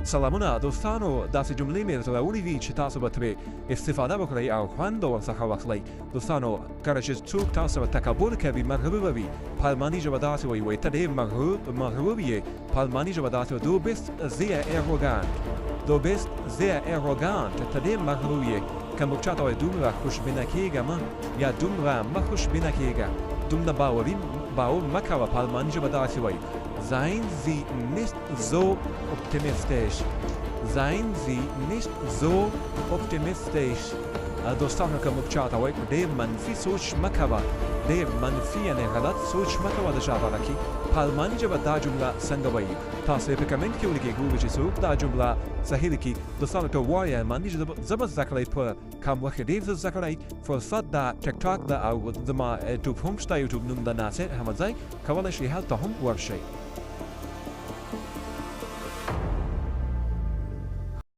سلامونه دوستانو، داسې جملې مې درته راوړي دي چې تاسو به ترې استفاده وکړئ او خوند به ورڅخه واخلئ. دوستانو، کله چې څوک تاسو سره تکبر کوي، مغرور وي، په الماني ژبه داسې وایي، وایي ته ډېر مغرور مغرور یې. په الماني ژبه داسې وایي: Du bist sehr arrogant. Du bist sehr arrogant. ته ډېر مغرور یې. که موږ چاته وایو دومره خوشبینه کېږه مه، یا دومره مه خوشبینه کېږه، دومره باوري باور مه کوه، په الماني ژبه داسې وایي: Seien Sie nicht so optimistisch. Seien Sie nicht so optimistisch. دوستانو، که موږ چاته وایو ډېر منفي سوچ مه کوه، ډېر منفي یعنې غلط سوچ مه کوه د چا باره کې، په الماني ژبه دا جمله څنګه وایي؟ تاسو یې په کمنټ کې ولیکئ، ګورو چې څوک دا جمله صحیح لیکي. دوستانو، که غواړئ الماني ژبه زده کړئ، په کم وخت کې ډېر څه زده کړئ، فرصت ده، ټیک ټاک ده او زما یوټیوب هم شته. یوټیوب نوم د ناصر احمدزی، کولی شئ هلته هم ورشئ.